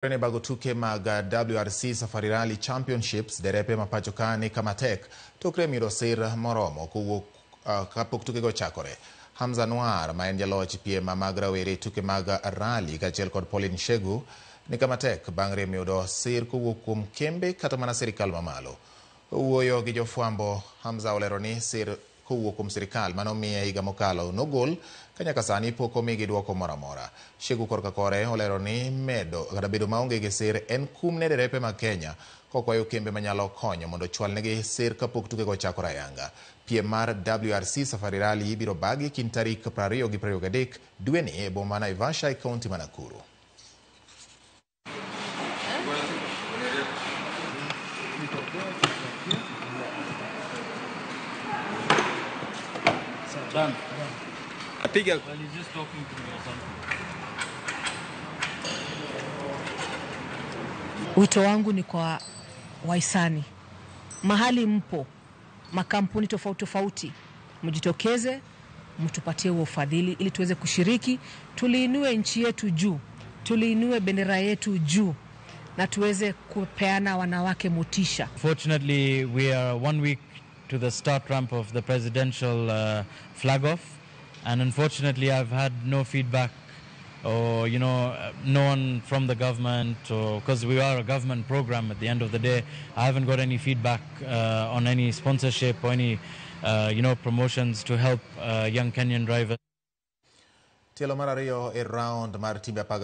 Ne bago tuke mag WRC Safari Rally Championships derepe ma pacho ka ni kama tek tok rem yudo sir moromo kowuok kapok tukego ochakore. Hamza Anwar ma en jaloch piem mag rawere e tuke mag rally kaachiel kod Pauline Shegu ni kama tek bang' rem yudo sir kowuok kuom kembe kata mana sirikal mamalo. Owuoyo gi jofwambo, Hamza olero ni sir kowuok kuom sirikal mane omiye higa mokalo nogol ka nyaka sani pok omigi duoko moro amora. Shegu korka kore olero ni medo kata bedo maonge gi sir en kum ne derepe mag Kenya kokwayo kembe manyalo konyo mondo ochwalnegi sir kapok tukego ochakore ayanga. Piem mar WRC Safari Rally ibiro bagi kind tarik 20 gi 23 dweni e boma ma Naivasha e kaunti ma Nakuru. Done. Piga. Well, he's just talking to me or something. Wito wangu ni kwa wahisani, mahali mpo, makampuni tofauti tofauti, mjitokeze, mtupatie huo ufadhili ili tuweze kushiriki, tuliinue nchi yetu juu, tuliinue bendera yetu juu na tuweze kupeana wanawake motisha. Fortunately, we are 1 week to the start ramp of the presidential flag off, and unfortunately I've had no feedback or no one from the government, or because we are a government program at the end of the day, I haven't got any feedback on any sponsorship or any promotions to help young Kenyan drivers. Tielo mar ariyo e round mar timbe apar.